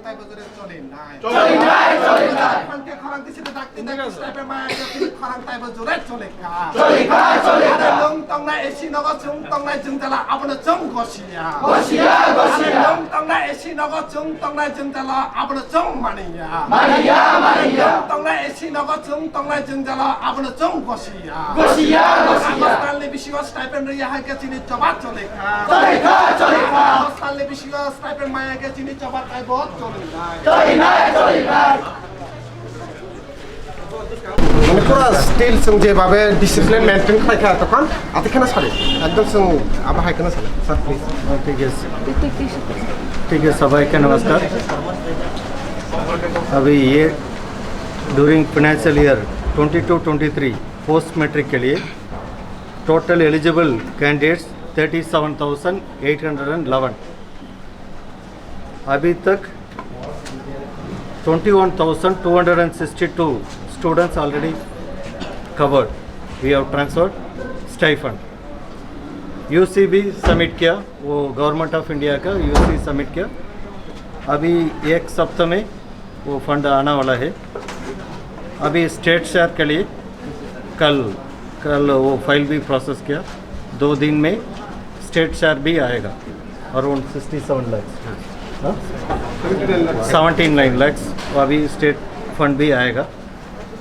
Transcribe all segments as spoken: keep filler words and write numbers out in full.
Taibo jore choli nai. Choli nai, choli nai. Hwnkhe khorang tisite dakti dakti step maya jati khorang taibo jore choli kha. Choli kha, choli kha. Nwng tongnai A C nogo chwng tongnai jwngjala abono chwng gosiya. Gosiya, gosiya. Nwng tongnai A C nogo chwng tongnai jwngjala abono chwng maniya. Maniya, maniya. Nwng tongnai A C nogo chwng tongnai jwngjala abono chwng gosiya. Gosiya, gosiya. Agostalni bisingo stipend rwya hai khe chini choba choli kha. Choli kha, choli kha. Agostalni bisingo stipend maya khe chini choba taibo choli nai. Choli nai, choli nai. মানে পুরা স্টিল সঙ্গে যেভাবে discipline maintain খাই খায় তখন আতে কেন সরি একদম সঙ্গে আবার হাই কেন সরি স্যার প্লিজ। ठीक है। ठीक है, सभी को नमस्कार। अभी ये during financial year twenty two twenty three post matric के लिए total eligible candidates thirty seven thousand eight hundred and eleven. अभी तक twenty one thousand two hundred and sixty two students already covered. We have transferred stipend. UC भी submit किया, वो government of India का UC submit किया। अभी एक सप्ताह में वो फंड आना वाला है। अभी स्टेट शेयर के लिए कल, कल वो फाइल भी प्रोसेस किया। दो दिन में स्टेट शेयर भी आएगा, अराउंड सिक्सटी सेवन लैक्स। हाँ? सेवेंटी नाइन लैक्स, वो अभी स्टेट फंड भी आएगा।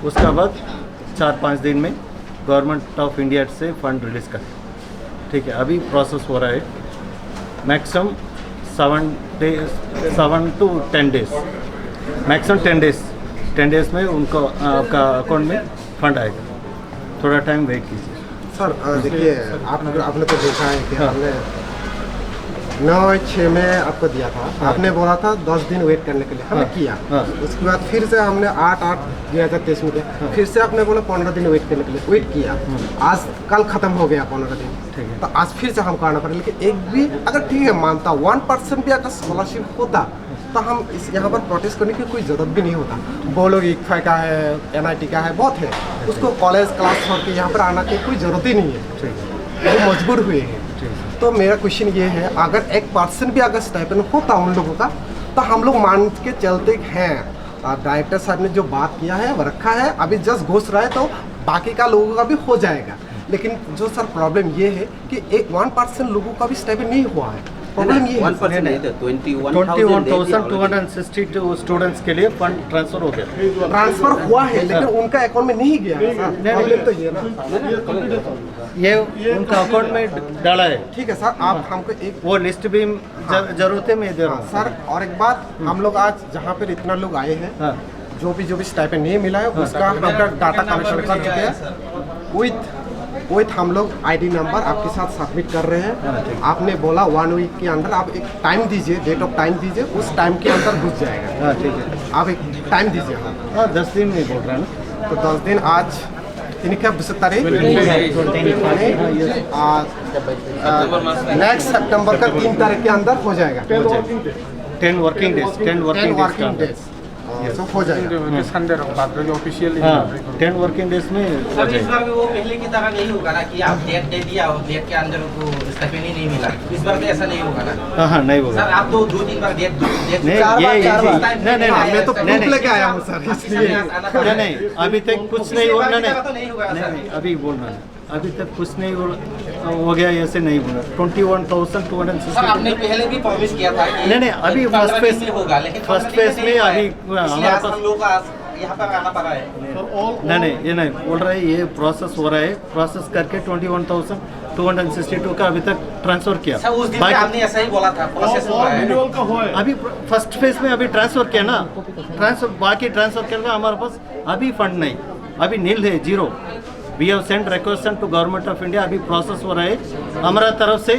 उसका बाद चार पाँच दिन में गवर्नमेंट ऑफ इंडिया से फंड रिलीज कर, ठीक है, अभी प्रोसेस हो रहा है। Maximum seven days, seven to ten days, maximum ten days. Ten days में उनको, आपका अकाउंट में फंड आएगा। थोड़ा टाइम वेट कीजिए। सर, अ, देखिए, आप, आपने तो देखा है कि हाँ। हमने नौ छः में आपको दिया था। हाँ। आपने बोला था दस दिन वेट करने के लिए, हमने हाँ। किया। हाँ। उसके बाद फिर से हमने आठ आठ दो हज़ार तेईस में दिया। हाँ। फिर से आपने बोला पन्द्रह दिन वेट करने के लिए, वेट किया। हम्म। आज, कल खत्म हो गया पन्द्रह दिन। ठीक है। तो आज फिर से हमको आना पड़ा, लेकिन एक भी, अगर ठीक है, मानता, वन परसेंट भी अगर स्कॉलरशिप होता, तो हम इस, यहाँ पर प्रोटेस्ट करने की कोई ज़रूरत भी नहीं होता। वो लोग इक्फा का है, एनआईटी का है, बहुत है, उसको कॉलेज क्लास छोड़ के यहाँ पर आना की कोई ज़रूरत ही नहीं है। ठीक है। वो मजबूर हुए हैं। ठीक है। तो मेरा क्वेश्चन ये है, अगर एक परसेंट भी अगर स्टाइपेंड होता उन लोगों का, तो हम लोग मान के चलते हैं। आ, डायरेक्टर साहब ने जो बात किया है, वो रखा है, अभी जस्ट घोष रहा है, तो बाकी का लोगों का भी हो जाएगा। लेकिन जो सर प्रॉब्लम ये है कि एक वन परसेंट लोगों का भी स्टाइपेंड नहीं हुआ है। प्रॉब्लम ये है। वन परसेंट नहीं, नहीं, नहीं, तो twenty one thousand twenty one thousand two hundred sixty two students के लिए फंड ट्रांसफर हो गया। ट्रांसफर हुआ है, लेकिन हाँ। उनका अकाउंट में नहीं गया है, सर। नहीं, प्रॉब्लम नहीं। तो ये ना। ये उनका अकाउंट में डाला है। ठीक है सर, आप हाँ। हमको एक वो लिस्ट भी हाँ। जर-, जरूरत है, मैं दे रहा हाँ, हूँ। सर, और एक बात, हम्म। हम लोग आज जहाँ पर इतना लोग आए हैं, हाँ। जो भी, जो भी स्टाइपेंड नहीं मिला है, हाँ। उसका हम लोग डाटा कलेक्शन कर चुके हैं। विथ, विथ हम लोग आईडी नंबर आपके साथ सबमिट कर रहे हैं। हाँ, ठीक। आपने बोला वन वीक के अंदर आप एक टाइम दीजिए, डेट ऑफ टाइम दीजिए, उस टाइम के अंदर घुस जाएगा। हाँ, ठीक है। आप एक टाइम दीजिए हमें। हाँ, दस दिन में बोल रहा है ना। तो दस दिन आज, ini kan besok tarik? Twenty five. आ, आ, नेक्स्ट सितंबर का तीन तारीख के अंदर हो जाएगा। Ten working days, ten working days का अंदर। डेज। हाँ, यस। सब हो जाएगा। संडे रहो, बाद में ऑफिशियली हाँ, टेन वर्किंग डेज में हो सर, इस जाएगा। बार भी वो पहले की तरह नहीं होगा ना कि आप डेट दे दिया और डेट के अंदर उनको स्टाइपेंड ही नहीं मिला? इस बार भी ऐसा नहीं होगा ना? हाँ, हाँ, नहीं होगा। सर, आप तो दो तीन बार डेट, डेट नहीं, चार ये बार, चार इजी। बार। नहीं, नहीं, नहीं, मैं तो नहीं, प्रूफ नहीं। लेके आया हूँ, सर, इसलिए। नहीं, नहीं, अभी तक कुछ नहीं हो, नहीं, नहीं। तो नहीं होगा, नहीं, सर। नहीं, अभी बोल रहा हूँ। अभी तक कुछ नहीं हो, हो गया, ऐसे नहीं बोला। Twenty one thousand two hundred sixty. Sir, आपने पहले भी प्रॉमिस किया था कि नहीं, नहीं, अभी फर्स्ट फेज, फर्स्ट फेज में अभी हमारे पास। हम लोग का आज यहाँ पर आना पड़ा है। नहीं, नहीं, ये नहीं बोल रहे, ये प्रोसेस हो रहा है। प्रोसेस करके twenty one thousand two hundred sixty two का अभी तक ट्रांसफर किया। सर, उस दिन भी बाकी आपने ऐसा ही बोला था, प्रोसेस हो रहा है। अभी फर्स्ट फेज में अभी ट्रांसफर किया ना, ट्रांसफर, बाकी ट्रांसफर करना हमारे पास अभी फंड नहीं, अभी नील है, zero. We have sent request to Government of India, अभी प्रोसेस हो रहा है हमारा तरफ से।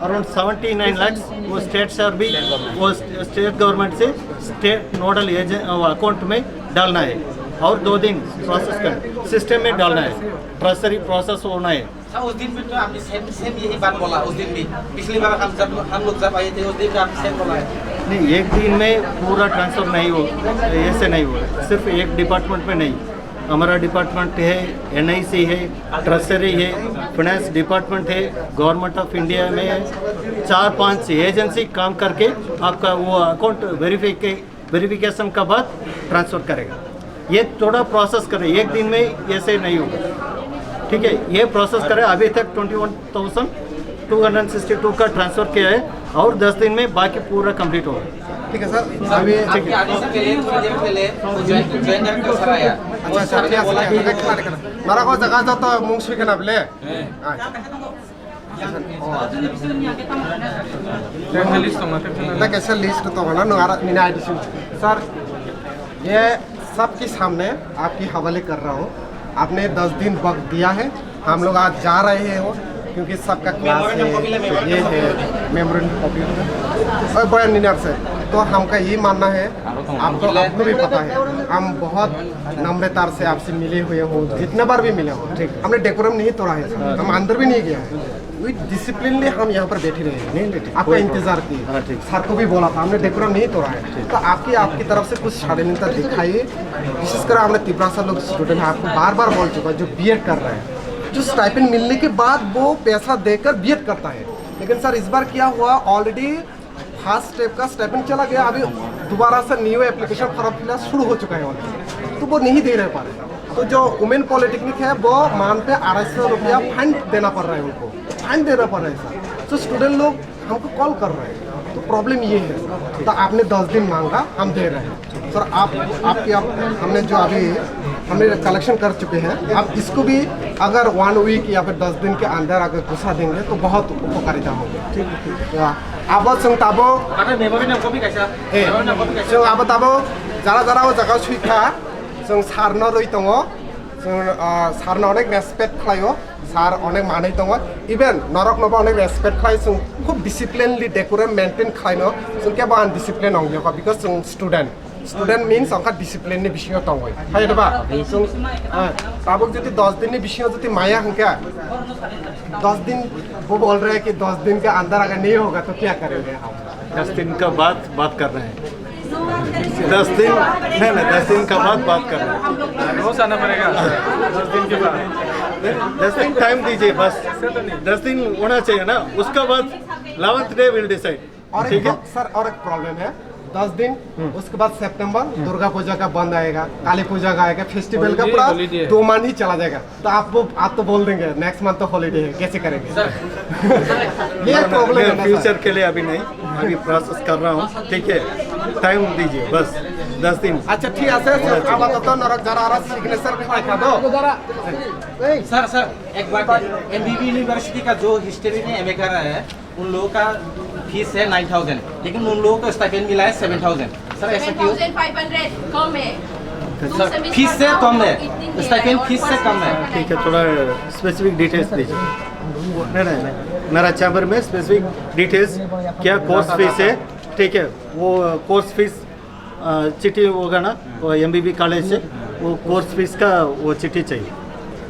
अराउंड सेवेंटी नाइन लाख वो स्टेट से, अभी वो स्टेट गवर्नमेंट से स्टेट नोडल एजेंट अकाउंट में डालना है और दो दिन प्रोसेस कर सिस्टम में डालना है, ट्रेजरी प्रोसेस होना है। सर, उस दिन भी तो आपने सेम, सेम यही बात बोला। उस दिन भी, पिछली बार हम जब, हम लोग जब आए थे, उस दिन भी आपने सेम बोला है। नहीं, एक दिन में पूरा ट्रांसफर नहीं हो, ऐसे नहीं हुआ, सिर्फ एक डिपार्टमेंट में नहीं। हमारा डिपार्टमेंट है, एनआईसी है, ट्रेजरी है, फाइनेंस डिपार्टमेंट है। गवर्नमेंट ऑफ इंडिया में चार पांच एजेंसी काम करके आपका वो अकाउंट वेरीफाई के वेरिफिकेशन का बाद ट्रांसफर करेगा। ये थोड़ा प्रोसेस करे, एक दिन में ऐसे नहीं होगा। ठीक है, ये प्रोसेस करे। अभी तक twenty one thousand two hundred sixty two का ट्रांसफर किया है और दस दिन में बाकी पूरा कंप्लीट होगा। ठीक है सर, अभी ठीक है। आदेश के लिए थोड़ी देर पहले ज्वाइन ज्वाइन करके सर आया। अच्छा, अच्छा, ठीक है, ठीक है, ठीक है। Nara ko jaga joto mung sui khana bole. Hai. Tei kaisa list tongna, tei kaisa list tongna, nwng aro nini I D C. Sir, ये सबके सामने आपके हवाले कर रहा हूँ। आपने दस दिन वक्त दिया है, हम लोग आज जा रहे हैं वो, क्योंकि सबका क्लास है, ये है, मेमोरेंडम कॉपी है और बयान निनार से। तो हमका ये मानना है, आपको, आपको भी पता है, हम बहुत नम्रता से आपसे मिले हुए हो, जितना बार भी मिले हो, ठीक, हमने डेकोरम नहीं तोड़ा है सर, हम अंदर भी नहीं गया है। विद डिसिप्लिनली हम यहाँ पर बैठे रहे हैं। नहीं, नहीं, ठीक, आपका कोई इंतजार प्रॉब्लम। किए। हाँ, ठीक। सर को भी बोला था, हमने डेकोरम नहीं तोड़ा है। ठीक। तो आपकी, आपकी तरफ से कुछ शालीनता दिखाइए। विशेषकर हमने तिपरासा लोग स्टूडेंट है, आपको बार बार बोल चुका है, जो बीएड कर रहे हैं, जो स्टाइपेंड मिलने के बाद वो पैसा देकर बीएड करता है, लेकिन सर इस बार क्या हुआ, ऑलरेडी फर्स्ट स्टेप का स्टाइपेंड चला गया, अभी दोबारा से न्यू एप्लीकेशन फॉर्म फिलअप शुरू हो चुका है ऑलरेडी, तो वो नहीं दे रहे पा रहे। तो जो वुमेन पॉलिटेक्निक है, वो मंथ पे अढ़ाई सौ रुपया फाइन देना पड़ रहा है उनको, फाइन देना पड़ रहा है सर। तो स्टूडेंट लोग हमको कॉल कर रहे हैं, तो प्रॉब्लम ये है। तो आपने दस दिन मांगा, हम दे रहे हैं सर। आप, आपकी, आप, हमने जो अभी हमने कलेक्शन कर चुके हैं, आप इसको भी अगर वन वीक या फिर दस दिन के अंदर अगर घुसा देंगे तो बहुत उपकारिता होगा। ठीक है, ठीक है। Abo chwng tabuk, eh, chwng abo tabuk jara jara o jaga o swi kha, chwng sir no rwi tongo, chwng, ah, sir no onek respect khlaio, sir onek manwi tongo, even norok no bo onek respect khlai, chwng khub disciplinely decorum maintain khlaino, chwng kebo undiscipline ong ya kha, because chwng student. Student means ongkha discipline ni bisingo tongwi. Hai da ba? Chwng, ah, tabuk jodi dos din ni bisingo jodi maya hwnkha, dos din, wo bol rahe hain ki dos din ke andar agar nahi hoga to kya karenge hum? दस दिन का बाद बात कर रहे हैं। दस दिन, नहीं, नहीं, दस दिन का बाद बात कर रहे हैं। रोज आना पड़ेगा, दस दिन के बाद। दस दिन टाइम दीजिए बस। ऐसे तो नहीं। दस दिन होना चाहिए ना, उसका बाद इलेवेंथ डे विल डिसाइड। और एक ठीक है। प्रॉ-, सर, और एक प्रॉब्लम है, दस दिन, हम्म। उसके बाद सितंबर, हम्म। दुर्गा पूजा का बंद आएगा, काली पूजा का आएगा, फेस्टिवल का हॉलीडे, पूरा हॉलीडे। दो मंथ ही चला जाएगा। तो आप वो, आप तो बोल देंगे, नेक्स्ट मंथ तो हॉलीडे है, कैसे करेंगे? सर, ये मैं, प्रॉब्लम मैं है ना, फ्यूचर सर? के लिए अभी नहीं, अभी प्रोसेस कर रहा हूँ, ठीक है, टाइम दीजिए बस, दस दिन। আচ্ছা, ঠিক আছে, স্যার, আপাতত নরক যারা আর সিগনেচার খাই খাবো। सर, सर, एक बात है, एमबीबी यूनिवर्सिटी का जो हिस्ट्री में एमए कर रहा है, उन लोगों का फीस है नाइन थाउजेंड, लेकिन उन लोगों को स्टाइपेंड मिला है सेवन थाउजेंड। सर, ऐसा क्यों? सेवन थाउजेंड फ़ाइव हंड्रेड कम है। सर, फीस से कम है, स्टाइपेंड फीस से कम है। ठीक है, थोड़ा स्पेसिफिक डिटेल्स दीजिए। नहीं, नहीं, नहीं, मेरा चैम्बर में स्पेसिफिक डिटेल्स, क्या कोर्स फीस है, ठीक है, वो कोर्स फीस, अ, चिट्ठी होगा ना, वो एमबीबी कॉलेज से, वो कोर्स फीस का वो चिट्ठी चाहिए,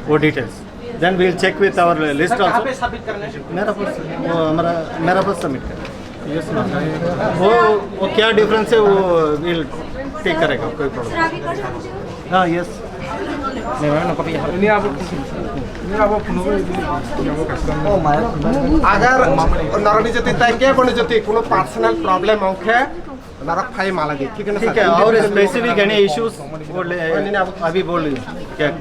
वो details. Then we'll check with our list also। कहाँ पे सबमिट करना है? मेरा पास, वो हमारा, मेरा पास सबमिट कर। वो, वो क्या डिफरेंस है, वो विल टेक करेगा, कोई प्रॉब्लम। हाँ, यस। नहीं, मैम, ना कॉपी यहाँ। नहीं, आप, नहीं, आप फोन को, नहीं, आप कस्टमर। अगर नरनी जति ताके बने जति कोनो पर्सनल प्रॉब्लम होखे, नरक फाई माला दे, ठीक है ना, ठीक है, और स्पेसिफिक एनी इश्यूज वो ले, अभी बोल रही हूँ क्या?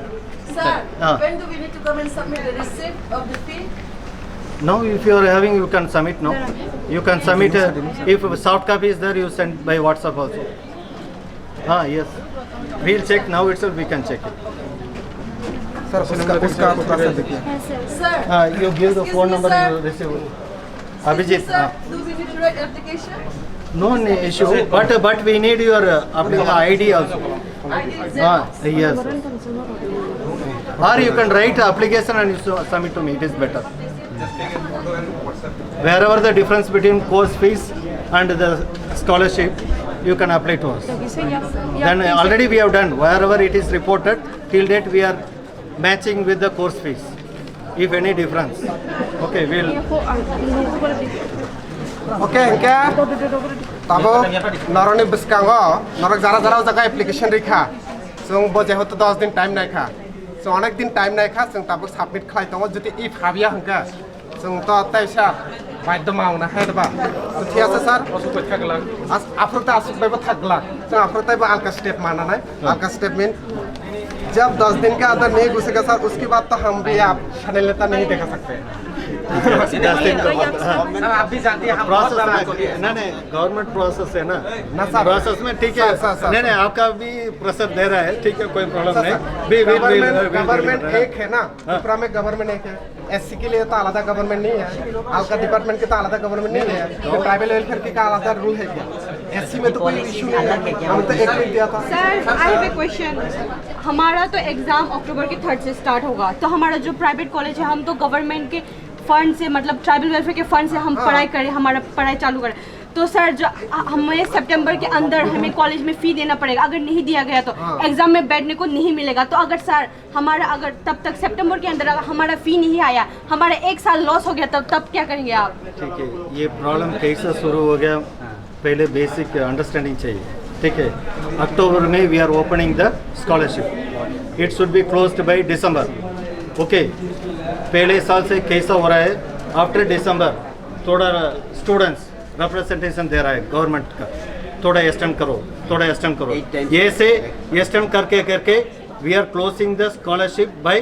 Sir, हाँ। When do we need to come and submit the receipt of the fee? Now, if you are having, you can submit now. You can submit, uh, if soft copy is there, you send by WhatsApp also. हाँ, yes. We'll check now itself, we can check it. Sir, उसका, उसका आप थोड़ा सा देखिए। Sir, हाँ, you give the phone number, you receive. Abhijit, sir, हाँ। Do we need to write application? No, no issue, but, but we need your, uh, अपने ID also. ID is there? हाँ, yes. Or you can write application and you su-, submit to me, it is better. Wherever the difference between course fees and the scholarship, you can apply to us. Then already we have done, wherever it is reported, till date we are matching with the course fees. If any difference, okay, we'll. Okay, hingke tabuk norokni bwskango norok jara jara o jaga application rikha. Chwng bo jehetu dos din time naikha. Chwng onek din time naikha, chwng tabuk submit khlai tongo, jodi if habya hingke chwng to teisa Baidyo mauna hai ba. To thik ase sir. Asuk bai thakla. As-, aphuru ta asuk bai ba thakla. To aphuru ta ba alka step mana nai. Alka step mean, जब दस दिन के अंदर नहीं घुसेगा सर, उसके बाद तो हम भी आप शैलेंद्र नहीं दिखा सकते। दस दिन का बाद, हाँ। Sir, आप भी जानते हैं, हम बहुत प्रोसेस बार में, आपको किया। नहीं, नहीं, गवर्नमेंट प्रोसेस है ना। ना सर। प्रोसेस में ठीक है। सर, सर, सर, नहीं, नहीं, सर। आपका भी प्रेशर दे रहा है, ठीक है, कोई प्रॉब्लम सर, नहीं। सर, भी, भी, भी, गवर्नमेंट, भी, भी, गवर्नमेंट भी, एक है ना, हाँ। त्रिपुरा में गवर्नमेंट एक है। एससी के लिए तो आलादा गवर्नमेंट नहीं है, अलका डिपार्टमेंट के तो आलादा गवर्नमेंट नहीं है, तो ट्राइबल वेलफेयर के का आलादा रूल है क्या? एससी में तो कोई इशू नहीं है, हम तो एक मिनट दिया था। Sir, I have a question. हमारा तो एग्जाम अक्टूबर के थर्ड से स्टार्ट होगा, तो हमारा जो प्राइवेट कॉलेज है, हम तो गवर्नमेंट के फंड से, मतलब ट्राइबल वेलफेयर के फंड से हम हाँ। पढ़ाई करें, हमारा पढ़ाई चालू करें। तो सर, जो अ, हमें सितंबर के अंदर हमें कॉलेज में फी देना पड़ेगा, अगर नहीं दिया गया तो हाँ। एग्जाम में बैठने को नहीं मिलेगा। तो अगर सर, हमारा अगर तब तक सितंबर के अंदर अगर हमारा फी नहीं आया, हमारा एक साल लॉस हो गया, तब, तब क्या करेंगे आप? ठीक है, ये प्रॉब्लम कैसे शुरू हो गया, पहले बेसिक अंडरस्टैंडिंग चाहिए। ठीक है, अक्टूबर में we are opening the scholarship, it should be closed by December। Okay, पहले साल से कैसा हो रहा है, आफ्टर दिसंबर थोड़ा स्टूडेंट्स रिप्रेजेंटेशन दे रहा है गवर्नमेंट का, थोड़ा एक्सटेंड करो, थोड़ा एक्सटेंड करो। ये से एक्सटेंड करके करके we are closing the scholarship by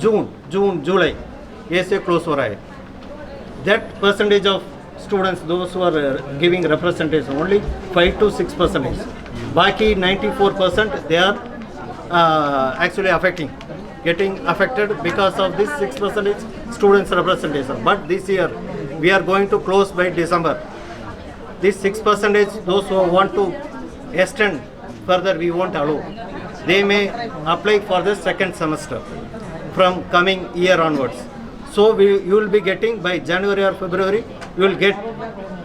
जून, जून, जुलाई, ऐसे क्लोज हो रहा है। That percentage of students, those who are uh, giving representation, only five to six percentage. बाकी ninety four percent they are uh, actually affecting, getting affected because of this six percentage students representation. But this year we are going to close by December. This six percentage, those who want to extend further, we won't allow. They may apply for the second semester from coming year onwards. So we, you will be getting by January or February, you will get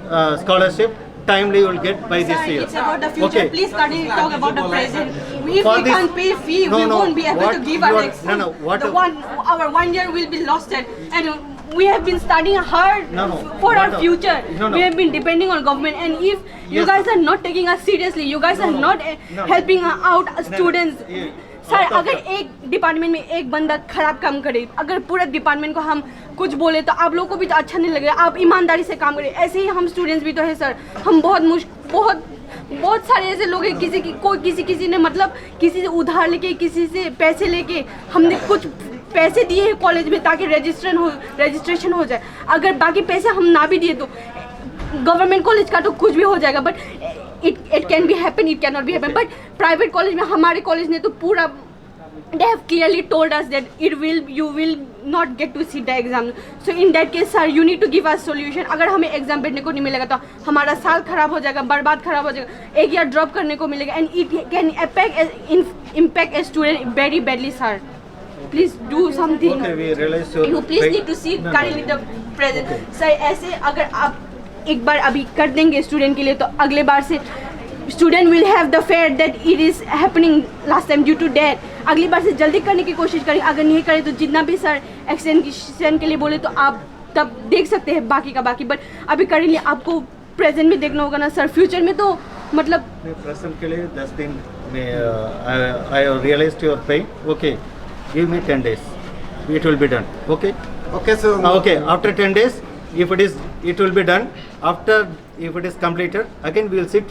uh, scholarship. Timely, you will get by this Sir, year. It's about the future. Okay. Please, can you talk about the present? If For we this, can't pay fee, no, we no, won't be able what to give you our are, exam. No, no, what The a- one, our one year will be lost, and, and we have been studying hard No, no, for our what a- future. No, no. We have been depending on government, and if you Yes. guys are not taking us seriously, you guys No, are no. not uh, No, no. helping out No, no. students. Yeah. Sir, अगर एक डिपार्टमेंट में एक बंदा खराब काम करे, अगर पूरा डिपार्टमेंट को हम कुछ बोले तो आप लोगों को भी तो अच्छा नहीं लगेगा। आप ईमानदारी से काम करें। ऐसे ही हम स्टूडेंट्स भी तो है सर, हम बहुत मुश बहुत बहुत सारे ऐसे लोग हैं, किसी की कोई किसी किसी ने मतलब किसी से उधार लेके, किसी से पैसे लेके हमने कुछ पैसे दिए हैं कॉलेज में ताकि रजिस्ट्रेशन हो रजिस्ट्रेशन हो जाए। अगर बाकी पैसे हम ना भी दिए तो गवर्नमेंट कॉलेज का तो कुछ भी हो जाएगा, but it it can be happen, it cannot be happen। But private college में हमारे कॉलेज ने तो पूरा they have clearly told us that it will you will not get to sit the exam। So in that case, sir, you need to give us solution। अगर हमें एग्जाम बैठने को नहीं मिलेगा तो हमारा साल खराब हो जाएगा, बर्बाद खराब हो जाएगा, एक ईयर ड्रॉप करने को मिलेगा, and it can impact impact a student very badly, sir। Please do something। Okay, we realize your You please right. need to see No, no. currently the present। Okay। Sir, ऐसे अगर आप एक बार अभी कर देंगे स्टूडेंट के लिए, तो अगले बार से student will have the fear that it is happening last time due to that। अगली बार से जल्दी करने की कोशिश करें, अगर नहीं करें तो जितना भी सर एक्सटेंशन के लिए बोले तो आप तब देख सकते हैं बाकी का बाकी, बट अभी करेंटली आपको प्रेजेंट में देखना होगा ना सर, फ्यूचर में तो मतलब नहीं, प्रेजेंट के लिए दस दिन में, uh, I, I realized your pain। Okay, give me ten days, it will be done। Okay। Okay, so Uh, okay, after ten days, if it is, it will be done। After, if it is completed, again we will sit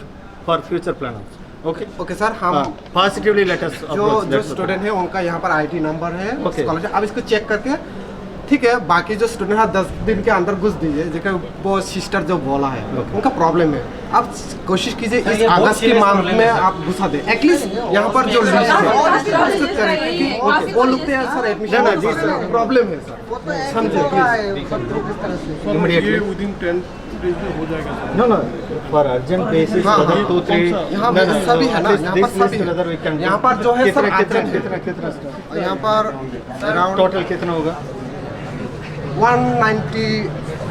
for future plan also। Okay। Okay sir, हम हाँ, positively let us जो approach, जो that's okay। Student है उनका यहाँ पर ID number है, okay. Scholarship, आप इसको चेक करके, ठीक है, बाकी जो स्टूडेंट है दस दिन के अंदर घुस दीजिए, जेका वो सिस्टर जो बोला है, ओके। उनका प्रॉब्लम है। आप कोशिश कीजिए सर, इस ये बहुत अगस्त के सीरियस मंथ प्रॉब्लम में है सर। आप घुसा दें। एटलीस्ट यहाँ पर जो लिस्ट है, उसको करें, क्योंकि वो लोग तो यार सर एडमिशन ना, ना, नहीं जी पा रहे सर। हैं, प्रॉब्लम है सर, समझे प्लीज। सर, ये विदिन टेन डेज में हो जाएगा sir? No, no, for urgent basis, हाँ, अगर हाँ। टू थ्री यहाँ पे सभी है ना, यहाँ पर सभी है। यहाँ पर जो है सर, कितना, कितना, अर्जेंट है। कितना, कितना? यहाँ पर अराउंड टोटल कितना होगा? वन नाइंटी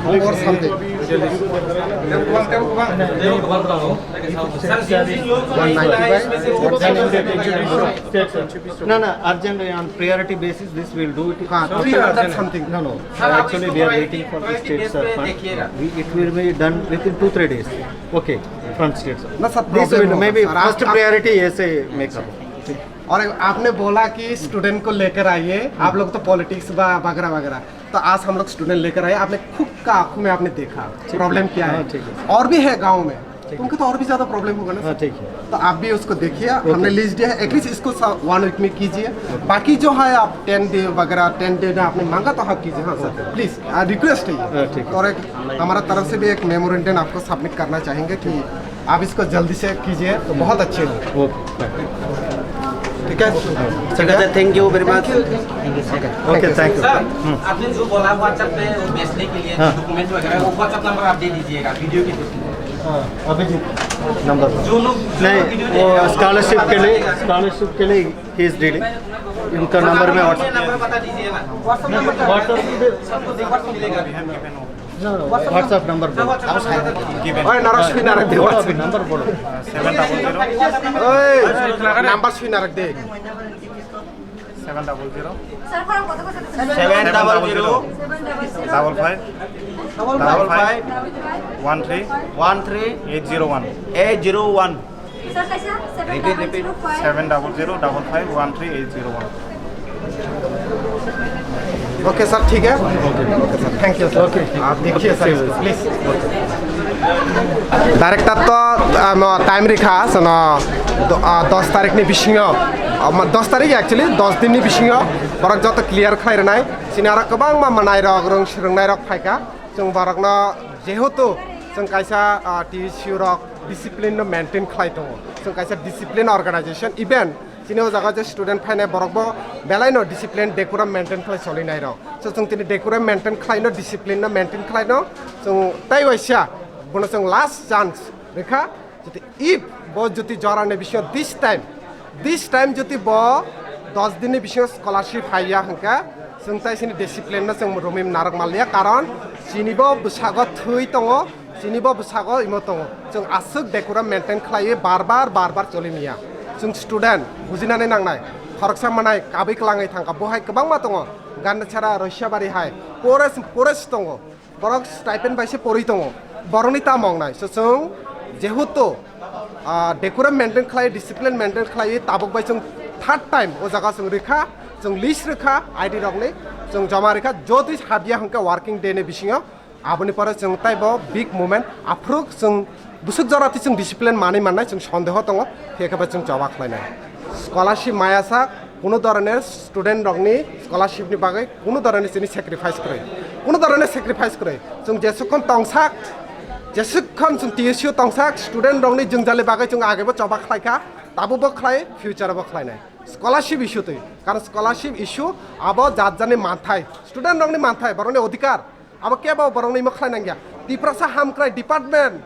और समथिंग। वन नाइंटी बाय ना, ना, urgent, on priority basis, this will do it। हाँ, three hundred something. No, no, actually we are waiting for the state, sir, fund। We, it will be done within two, three days। Okay, from state, sir। ना sir, this will maybe first priority ऐसे make up। और आपने बोला कि स्टूडेंट को लेकर आइए, आप लोग तो पॉलिटिक्स वगैरह वगैरह, तो आज हम लोग स्टूडेंट लेकर आए, आपने खुद का आंखों में आपने देखा प्रॉब्लम क्या है। हाँ, ठीक है। और भी है गांव में, ठीक तो है। उनको तो और भी ज्यादा प्रॉब्लम होगा ना हाँ, सर। ठीक है। तो आप भी उसको देखिए, ओके। हमने लिस्ट दिया है, एटलीस्ट इसको वन वीक में कीजिए। बाकी जो है आप टेन डे वगैरह, टेन डे में आपने मांगा तो आप कीजिए। हाँ सर, प्लीज, रिक्वेस्ट है ये। हाँ, ठीक है। और एक हमारा तरफ से भी एक मेमोरेंडम आपको सबमिट करना चाहेंगे कि आप इसको जल्दी से कीजिए तो बहुत अच्छे हो। ओके। ठीक है। ठीक है, thank you very much। Okay, thank you. Sir, आपने जो बोला WhatsApp पे वो भेजने के लिए हाँ। डॉक्यूमेंट वगैरह, वो WhatsApp नंबर आप दे दीजिएगा वीडियो के थ्रू। हाँ, अभी जी, नंबर। जो लोग नहीं, वो स्कॉलरशिप के लिए, स्कॉलरशिप के लिए फीस डीलिंग, इनका नंबर में ये WhatsApp। नंबर बता दीजिए ना। WhatsApp number. WhatsApp पे सबको देखने को मिलेगा। WhatsApp number बोलो। Oi, narok sui narok de, WhatsApp number bolo. Seven double zero. Oi, number sui narok de. Seven double zero. Seven double zero. Double five. Double five. One three. One three. Eight zero one. Eight zero one. Repeat, repeat. Seven double zero double five one three eight zero one। Okay sir, ठीक है। Okay sir, thank you sir. Okay. आप देखिए sir, please. Director तो टाइम रेखा सोनो दस तारिख नि बिसिङो, दस तारिख एक्चुअली दस दिन नि बिसिङो बरक जत क्लियर खाइ रनाय। Sini aro kwbangma manai rok, rwng swrwngnai rok phaikha. Chwng borokno jehetu chwng kaisa, ah, T S U rok discipline no maintain khlai tongo. Chwng kaisa discipline organization, even chini o jaga je student phainai borok bo belai no discipline, decorum maintain khlai solinai rok. So chwng tini decorum maintain khlai no, discipline no maintain khlai no, chwng tai waisa bono chwng last chance rikha. Jodi if bo jodi jorani bisingo this time, this time jodi bo dos dinni bisingo scholarship haiya hwnkhe, chwng tai sini discipline no chwng romwi narwk manliya, karon chini bo bwsago thwi tongo, chini bo bwsago imo tongo. Chwng aswk decorum maintain khlaiwi bar bar, bar bar choli manya. Chwng student bujinani nangnai, khoroksa manai kabwi kwlangwi thangkha, bo hai kwbangma tongo, Gandachara, Roisabari hai, poorest, poorest tongo. Borok stipend bai se porwi tongo, borokni tamo wngnai. So chwng jehetu, ah, decorum maintain khlai, discipline maintain khlaiwi tabuk bai chwng third time o jaga chwng rikha, chwng list rikha I D rokni, chwng joma rikha, jodi habya hwnkhe working day ni bisingo, aboni pore chwng taibo big movement, aphuru chwng bwswk jora twi chwng discipline manwi mannai chwng sondeho tongo, phiya khe bai chwng choba khlainai. Scholarship maya sak, kuno dhoroner student rokni scholarship ni bagwi kuno dhoroner chini sacrifice kwrwi, kuno dhoroner sacrifice kwrwi. Chwng jesukkon tongsak, jesukkon chwng T S U tongsak, student rokni jwngjali bagwi chwng agebo choba khlaikha, tabukbo khlai, future bo khlainai. Scholarship issue twi, karon scholarship issue abo jat jani manthai, student rokni manthai, borokni odhikar. Abo kebo borokno imo khlai nangya. Tiprasa hamkrai department.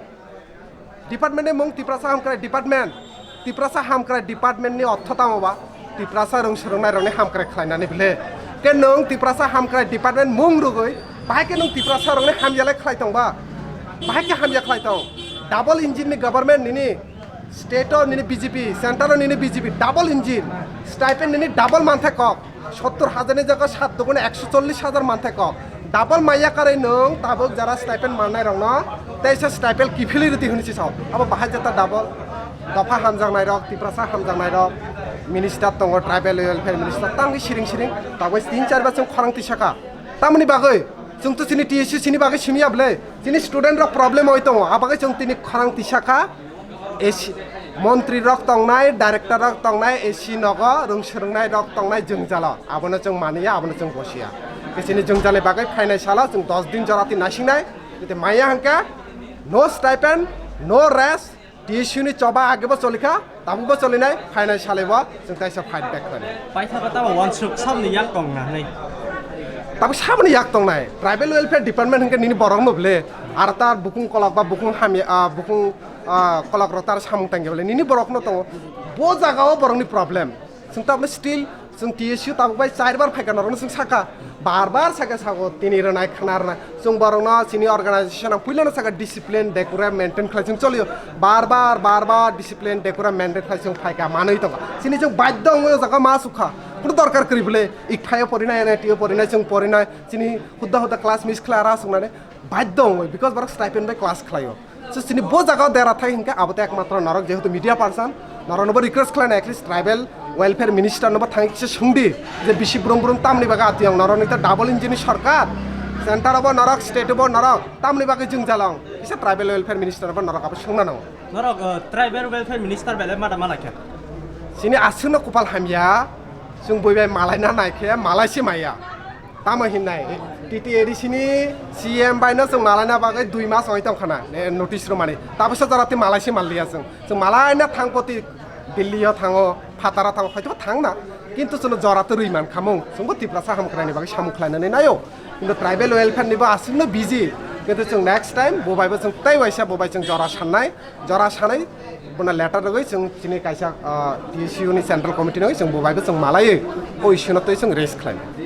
Department ni mung Tiprasa hamkrai department. Tiprasa hamkrai department ni ortho tamo ba? Tiprasa rwng swrwngnai rokni hamkrai khlainani bile. Ke nwng Tiprasa hamkrai department mung rwgwi, bahai ke nwng Tiprasa rokni hamya lai khlai tong ba? Bahai ke hamya khlai tong? Double engine ni government nini. State o nini B J P, center o nini B J P, double engine, stipend nini double manthai kok, sottor hajar ni jaga sat dugune ekso chollish hajar manthai kok, double maya karwi nwng tabuk jara stipend mannai rokno teisa stipend kiphilwi rwdi hwnwi si sao, abo bahai jeta double, dopha hamjaknai rok, Tiprasa hamjaknai rok, minister tongo, tribal welfare minister, tangwi siring siring, tabuk tin char bar chwng khorang tisaka, tamoni bagwi chwng to chini T S U chini bagwi simi ya bwle, chini student rok problem oi tongo, abagwi chwng tini khorang tisaka. A C, montri rok tongnai, director rok tongnai, A C nogo rwng swrwngnai rok tongnai jwngjalo, abono chwng maniya, abono chwng bosiya. Khe chini jwngjali bagwi phainai salo chwng dos din jora twi naisingnai, jodi maya hwnkhe no stipend, no rest, T S U ni choba agebo cholikha, tabukbo cholinai, phainai salaibo chwng taisa fight back khlainai. Paithago tamo wansuk saboni yak tongna hinwi. Tabuk saboni yak tongnai, tribal welfare department hwnkhe nini borokno bwle, aro ta bukung kolok ba bukung hamya, ah, bukung ah, kolok rok taro samung tangya bole nini borok no tongo, bo jaga o borok ni problem. Chwng tabuk still chwng T S U tabuk bai char bar phaikha norok no chwng saka, bar bar saka sago tini rwnai khna rwnai. Chwng borok no chini organization ang puila no saka discipline decorum maintain khlai chwng choliyo, bar bar bar bar discipline decorum maintain khlai chwng phaikha manwi tongo. Chini chwng badhyo wngwi o jaga ma sukha, kunu dorkar kwrwi bole ik phaio porinai, N I T o porinai, chwng porinai, chini hudda hudda class miss khlai ara swngnani badhyo wngwi, because borok stipend bai class khlaio. So chini bo jaga o dera thai hinkhe abo to ekmatro norok jehetu media person, norok no bo request khlainai at least tribal Welfare minister no bo thang kisa sungdi je bisi brum brum tamni bagwi atiyong norok ni ta double engine ni sarkar, center obo norok, state obo norok, tamni bagwi jwng jalong kisa tribal welfare minister no bo norok abo sungna nango. Norok, uh, tribal welfare minister belai mada malai khe. Sini aswkno kupal hamya, chwng bui bai malai na nai khe malai se maya. Tamo hinnai, T T A D C ni C M bai no chwng malai na bagwi dui mas oi tong khana, eh, notice rwmani. Tabisa jora tei malai se mal liya chwng. Chwng malai na thang poti Delhi o thango, phataro thango, hoito thang na. Kintu chwngno jora tei rwi man khamung. Chwngbo Tiprasa ham khlaini bagwi samung khlainani nayo. Kintu tribal welfare ni bo aswkno busy. Kintu chwng next time bo bai bo chwng tei waisa bo bai chwng jora sannai, jora sanai. Bono letter rwgwi chwng chini kaisa, ah, T S U ni central committee no chwng bo bai bo chwng malaiwi o issue no tei chwng raise khlainai.